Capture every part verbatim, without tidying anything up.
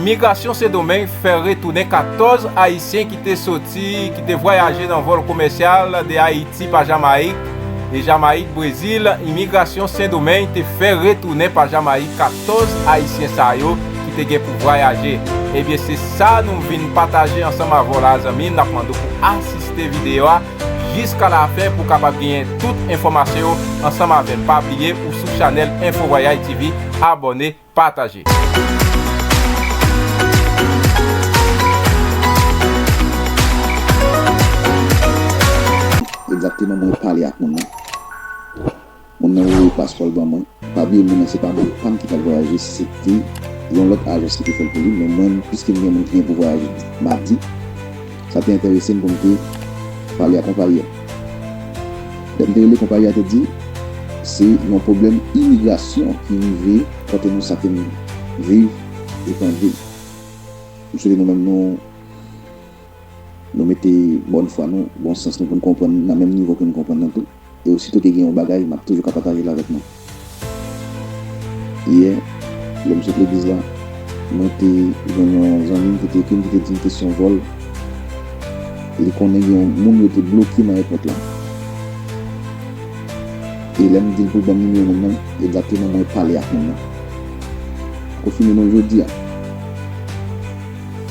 Imigrasyon Sendomeng fè retounen katòz Ayisyen ki te soti, ki te vwayaje nan vòl komèsyal de Ayiti pa Jamayik e Jamayik Brezil. Imigrasyon Sendomeng te fè retounen pa Jamayik katòz Ayisyen sa yo ki te gen pou vwayaje. Ebyen, se sa nou vin pataje ansanm avè w la, zanmi m. N ap mande w pou asiste videyo a jiska lafen pou w kapab genyen tout enfòmasyon yo ansanm avè n. Pa bliye, ou sou chanèl Info Voyage T V, abòne, pataje. Egzakteman, mwen pale ak moun nan. Moun nan voye paspò l ban mwen. Pa bliye, moun nan se pa moun pa m ki t ap vwayaje, se te yon lòt ajans ki te fè l pou li. Men mwen, piske m gen moun ki gen pou vwayaje madi, sa te enterese m pou m te pale ak konpayi a. Lè m te rele konpayi a, te di se yon pwoblèm imigrasyon ki rive kote nou sa ke m viv e grandi. M swete nou menm nou, nou mete bòn fwa nou, bon sans nou pou n konprann nan menm nivo ke n konprann nan tou. E osito ke gen yon bagay, m ap toujou ka pataje l avèk nou. Yè, lè m sot legliz la, mwen te jwenn yon zanmi m ki te ekri m, ki te di m kesyon vòl. Li konnen gen yon moun yo te bloke nan èpòt la. E lè m di l pou l ban m nimewo moun nan, egzakteman mwen pale ak moun nan. Konfime non jodi a.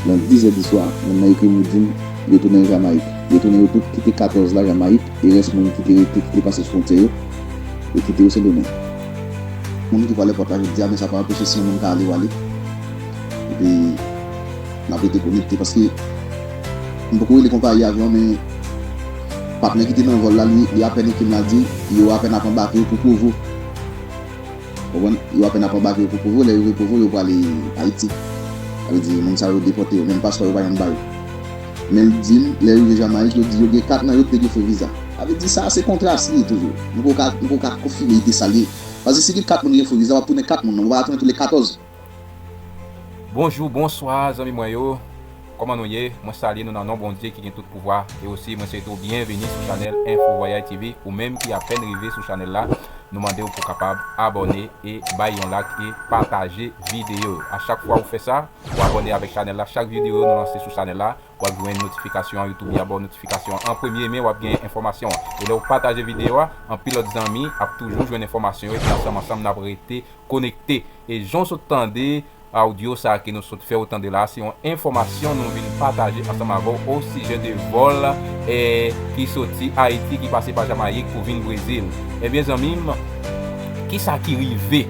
Nan dis è di swa, moun nan ekri m, li di m yo tounen Jamayik. Yo tounen yo tout, kite katòz la Jamayik, e rès moun ki te rete, ki te pase sou fwontyè yo, yo kite yo Sendomeng. Moun ki pral èpòt la jodi a, men sa pa anpeche si yon moun ka ale, w ale. Epi, n ap rete konekte, paske m poko rele konpayi avyon, men patnè ki te nan vòl la, li, li apèn ekri m la di, yo apèn ap anbake yo pou Pwovo. Konprann? Yo apèn ap anbake yo pou Pwovo, lè yo rive Pwovo, yo prale Ayiti. Sa vle di, moun sa yo depòte yo, menm paspò yo pa janm ba yo. Men l di m, lè yo rive Jamayik, yo di yo gen kat nan yo ki te gen fo viza. Sa vle di, sa se kontra si ye toujou. M poko ka, m poko ka konfime li te sa l ye. Paske si gen kat moun ki gen fo viza, w ap tounen kat moun nan, ou pa ka tounen tou le katòz. Bonjou, bonswa, zanmi mwen yo. Kòman nou ye? Mwen salye nou nan non Bondye ki gen tout pouvwa. E osi, mwen swete w byenveni sou chanèl Info Voyage T V. Ou menm ki apèn rive sou chanèl la, nou mande w pou w kapab abòne e bay yon like e pataje videyo yo. A chak fwa ou fè sa, ou abòne avèk chanèl la, chak videyo nou lanse sou chanèl la, w ap jwenn notifikasyon an, YouTube li ap ba w notifikasyon an an premye, men w ap gen enfòmasyon an. E lè w pataje videyo a, anpil lòt zanmi ap toujou jwenn enfòmasyon yo, epi ansanm ansanm n ap rete konekte. E jan w sot tande, audio sa a ke nou sot fè w tande la, se yon enfòmasyon nou vin pataje ansanm avè w osijè de vòl, eh, ki soti Ayiti, ki pase pa Jamayik pou vin Brezil. Ebyen, zanmi m, kisa ki rive?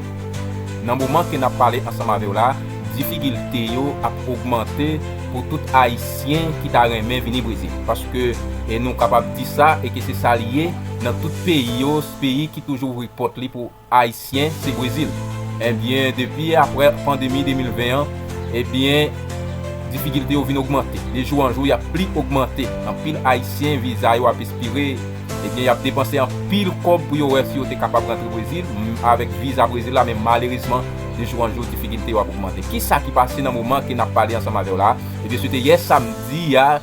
Nan moman ke n ap pale ansanm avè w la, difikilte yo ap ogmante pou tout Ayisyen ki ta renmen vini Brezil. Paske, eh, nou kapab di sa, e ke se sa l ye nan tout peyi yo, peyi ki toujou ouvri pòt li pou Ayisyen, se Brezil. Ebyen, depi apre pandemi de mil ven an, ebyen, difikilte yo vin ogmante. De jou an jou, y ap pli ogmante. Anpil Ayisyen, viza yo ap espire. Ebyen, y ap depanse anpil kòb pou yo wè si yo te kapab rantre Brezil, m, avèk viza Brezil la, men malerezman, de jou an jou, difikilte yo ap ogmante. Kisa ki pase nan moman ke n ap pale ansanm avè w la? Ebyen, se te yè samdi a,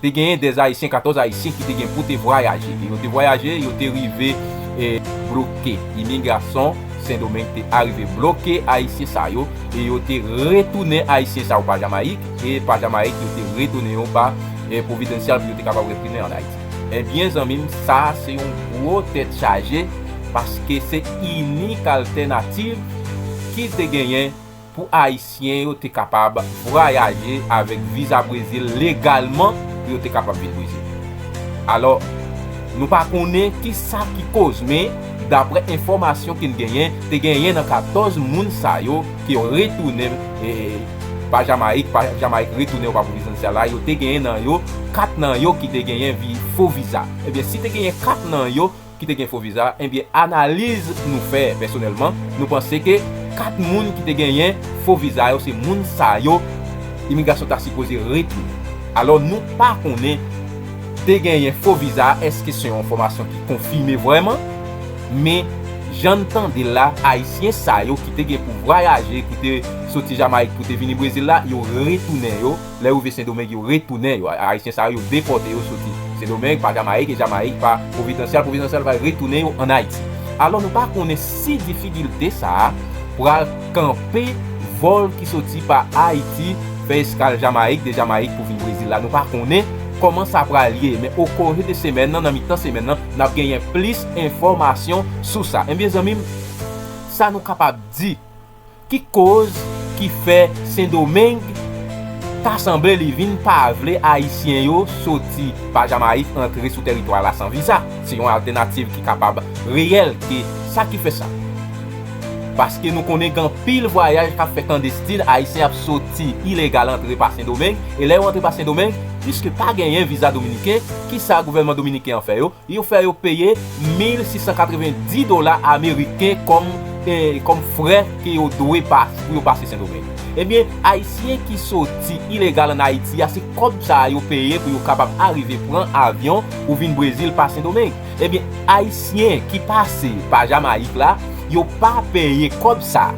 te genyen dèz Ayisyen, katòz Ayisyen ki te gen pou te vwayaje. E yo te vwayaje, yo te rive, e, bloke. Imigrasyon Sendomeng te arive bloke Ayisyen sa yo, e yo te retounen Ayisyen sa yo pa Jamayik, e pa Jamayik, yo te retounen yo pa, e, Providencial pou yo te kapab retounen an Ayiti. Ebyen, zanmi m, sa se yon gwo tèt chaje, paske se inik altènativ ki te genyen pou Ayisyen yo te kapab vwayaje avèk viza Brezil legalman pou yo te kapab vin Brezil. Alò, nou pa konnen kisa ki koz, men daprè enfòmasyon ke n genyen, te genyen nan katòz moun sa yo ki retounen, e, pa Jamayik, pa Jamayik retounen yo pa Providencial la, yo te genyen nan yo kat nan yo ki te genyen vi-, fo viza. Ebyen, si te genyen kat nan yo ki te gen fo viza, ebyen, analiz nou fè pèsonèlman, nou panse ke kat moun ki te genyen fo viza yo, se moun sa yo imigrasyon ta sipoze retounen. Alò, nou pa konnen te genyen fo viza, èske se yon enfòmasyon ki konfime vrèman? Men, jan n tande l la, Ayisyen sa yo ki te gen pou vwayaje, ki te soti Jamayik pou te vini Brezil la, yo retounen yo. Lè yo rive Sendomeng, yo retounen yo. Ayisyen sa yo, yo depòte yo soti Sendomeng pa Jamayik, e Jamayik pa Providencial. Providencial va retounen yo ann Ayiti. Alò, nou pa konnen si difikilte sa a pral kanpe vòl ki soti pa Ayiti fè eskal Jamayik, de Jamayik pou vin Brezil la. Nou pa konnen kòman sa pral ye, men o kouri de semèn nan, nan mitan semèn nan, n ap genyen plis enfòmasyon sou sa. Ebyen, zanmi m, sa nou kapab di, ki koz ki fè Sendomeng ta sanble li vin pa vle Ayisyen yo soti pa Jamayik antre sou tèritwa la san viza. Se yon altènativ ki kapab reyèl ke sa ki fè sa. Paske nou konnen gen anpil vwayaj k ap fè klandestin, Ayisyen ap soti ilegal antre pa Sendomeng, e lè yo antre pa Sendomeng, piske pa genyen viza dominiken, kisa gouvènman dominiken an fè yo? Yo fè yo peye mil sis san katrevendi dola ameriken kòm, eh, kòm frè ke yo dwe pa, pou yo pase Sendomeng. Ebyen, Ayisyen ki soti ilegal ann Ayiti a, se kòb sa a yo peye pou yo kapab arive pran avyon pou vin Brezil pa Sendomeng. Ebyen, Ayisyen ki pase pa Jamayik la, yo pa peye kòb sa.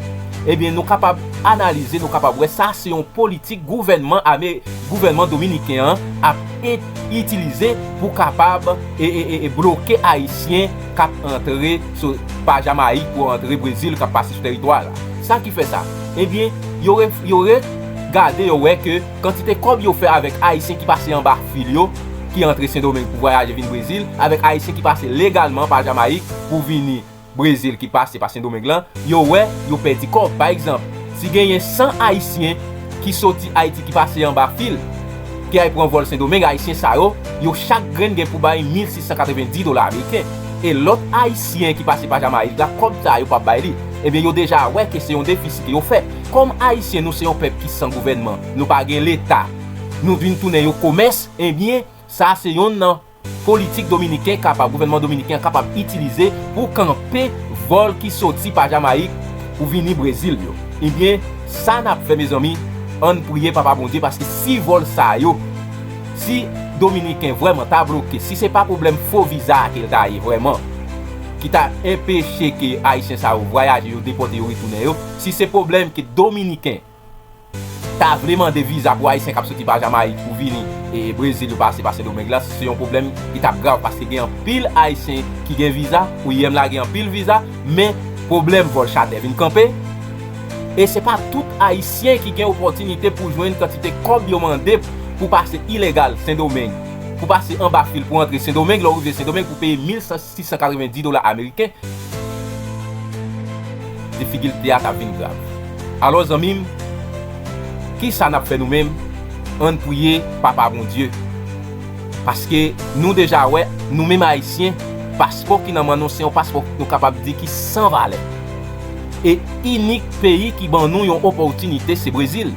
Ebyen, nou kapab analize, nou kapab wè sa se yon politik gouvènman ame-, gouvènman dominiken an ap et-, itilize pou kapab e, e, e, e bloke Ayisyen k ap antre sou, pa Jamayik pou antre Brezil, k ap pase sou tèritwa la. Sa ki fè sa? Ebyen, yo re-, yo regade, yo wè ke kantite kòb yo fè avèk Ayisyen ki pase anba fil yo, ki antre Sendomeng pou vwayaje vin Brezil, avèk Ayisyen ki pase legalman pa Jamayik pou vini Brezil ki pase pa Sendomeng lan, yo wè yo pèdi kòb. Pa egzanp, si genyen san Ayisyen ki soti Ayiti ki pase anba fil, ki al pran vòl Sendomeng, Ayisyen sa yo, yo chak grenn gen pou bay mil sis san katrevendi dola ameriken. E lòt Ayisyen ki pase pa Jamayik la, kòb sa yo p ap bay li. Ebyen, yo deja wè ke se yon defisi ke yo fè. Kòm Ayisyen, nou se yon pèp ki san gouvènman, nou pa gen Leta, nou vin tounen yon komès, ebyen, sa se yonn nan politik dominiken kapab, gouvènman dominiken an kapab itilize pou kanpe vòl ki soti pa Jamayik pou vini Brezil yo. Ebyen, sa n ap fè, mezanmi, ann priye Papa Bondye, paske si vòl sa yo, si Dominiken vrèman ta bloke, si se pa pwoblèm fo viza a ke l ta ye vrèman, ki ta enpeche ke Ayisyen sa yo vwayaje, yo depòte, yo retounen yo, si se pwoblèm ke Dominiken ta vle mande viza pou Ayisyen k ap soti pa Jamayik pou vini, e, Brezil, yo pase pa Sendomeng la, se yon pwoblèm ki t ap grav, paske gen anpil Ayisyen ki gen viza, O I M la gen anpil viza, men pwoblèm vòl chatè vin kanpe. E se pa tout Ayisyen ki gen opòtinite pou jwenn kantite kòb yo mande pou pase ilegal Sendomeng, pou pase anba fil pou antre Sendomeng, lè w rive Sendomeng pou peye mil sis san katrevendi dola ameriken, difikilte a t ap vin grav. Alò, zanmi m, kisa n ap fè nou menm? Ann priye Papa Bondye. Paske nou deja wè, nou menm Ayisyen, paspò ki nan men nou, se yon paspò nou kapab di ki san valè. E inik peyi ki ban nou yon opòtinite, se Brezil.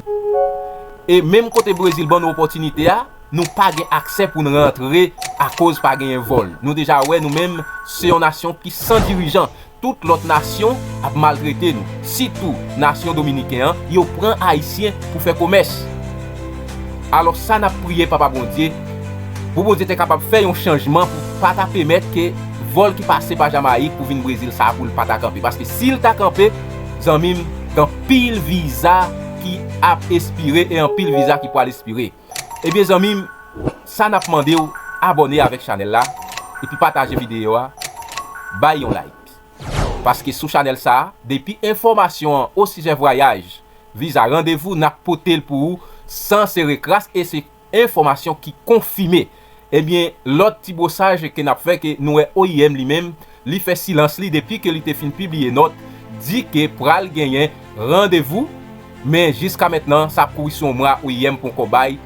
E menm kote Brezil ban nou opòtinite a, nou pa gen aksè pou n rantre akoz pa genyen vòl. Nou deja wè, nou menm, se yon nasyon ki san dirijan. Tout lòt nasyon ap maltrete nou, sitou nasyon dominiken an, yo pran Ayisyen pou fè komès. Alò, sa n ap priye Papa Bondye, pou Bondye te kapab fè yon chanjman pou pa ta pèmèt ke vòl ki pase pa Jamayik pou vin Brezil sa a pou l pa ta kanpe. Paske si l ta kanpe, zanmi m, gen anpil viza ki ap espire e anpil viza ki pral espire. Ebyen, zanmi m, sa n ap mande w, abòne avèk chanèl la, epi pataje videyo a, bay yon like. Paske sou chanèl sa a, depi enfòmasyon an osijè vwayaj, viza, randevou, n ap pote l pou ou san sere kras e se enfòmasyon ki konfime. Ebyen, lòt ti bwosaj ke n ap fè, ke nou wè O I M li menm, li fè silans li depi ke li te fin pibliye nòt, di ke pral genyen randevou, men jiska mentnan, sa ap kouri sou yon mwa, O I M poko bay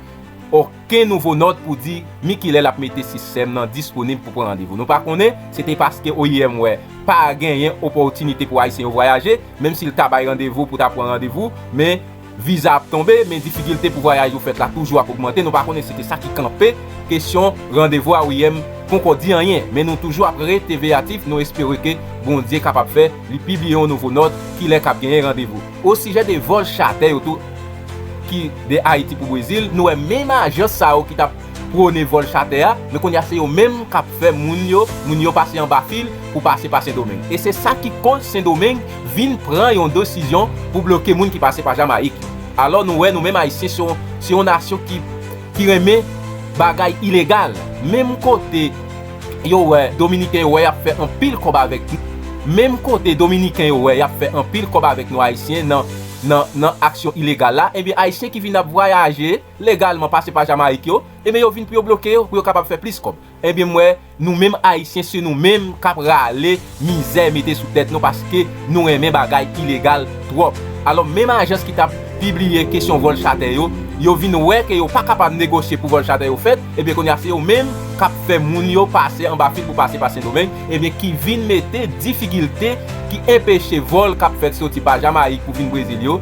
okenn nouvo nòt pou di mi kilè l ap mete sistèm nan disponib pou pran randevou. Nou pa konnen, se te paske O I M wè pa genyen opòtinite pou Ayisyen yo vwayaje, menm si l ta bay randevou pou ta pran randevou, men viza ap tonbe, men difikilte pou vwayaj yo fèt la toujou ap ogmante. Nou pa konnen si se te sa ki kanpe kesyon randevou a, O I M poko di anyen, men nou toujou ap rete veyatif, nou espere ke Bondye kapab fè li pibliye yon nouvo nòt kilè k ap genyen randevou. Osijè de vòl chatè yo tou, ki de Ayiti pou Brezil, nou wè menm ajans sa yo ki t ap pwone vòl chatè a, men kounye a se yo menm k ap fè moun yo, moun yo pase anba fil pou pase pa Sendomeng. E se sa ki koz Sendomeng vin pran yon desizyon pou bloke moun ki pase pa Jamayik. Alò, nou wè, nou menm Ayisyen, se yon, se yon nasyon ki, ki renmen bagay ilegal. Menm kote yo wè, Dominiken yo wè y ap fè anpil kòb avèk nou. Menm kote Dominiken yo wè y ap fè anpil kòb avèk nou Ayisyen nan nan, nan aksyon ilegal la, ebyen, Ayisyen ki vin ap vwayaje legalman pase pa Jamayik yo, ebyen, yo vin pou yo bloke yo, pou yo kapab fè plis kòb. Ebyen, m wè, nou menm Ayisyen, se nou menm k ap rale mizè mete sou tèt nou paske nou renmen bagay ilegal twòp. Alò, menm ajans ki t ap pibliye kesyon vòl chatè yo, yo vin wè ke yo pa kapab negosye pou vòl chatè yo fèt, ebyen, kounye a, se yo menm k ap fè moun yo pase anba fil pou pase pa Sendomeng, ebyen, ki vin mete difikilte ki enpeche vòl k ap fèt soti pa Jamayik pou vin Brezil yo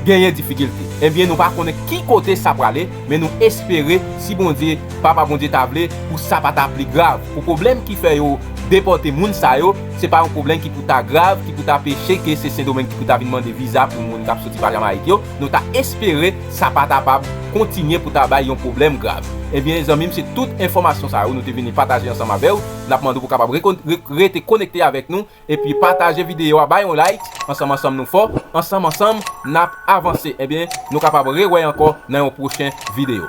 genyen difikilte. Ebyen, nou pa konnen ki kote sa prale, men nou espere, si Bondye, Papa Bondye ta vle, pou sa pa ta pli grav. Pou pwoblèm ki fè yo depòte moun sa yo, se pa yon pwoblèm ki pou ta grav, ki pou ta peche ke se Sendomeng ki pou ta vin mande viza pou moun k ap soti pa Jamayik yo. Nou ta espere sa pa ta pa kontinye pou ta bay yon pwoblèm grav. Ebyen, zanmi m, se tout enfòmasyon sa yo nou te vini pataje ansanm avè w. N ap mande w pou w kapab reko-, re-, rete konekte avèk nou. Epi pataje videyo a, bay yon like, ansanm ansanm nou fò, ansanm ansanm n ap avanse. Ebyen, nou kapab rewè ankò nan yon pwochen videyo.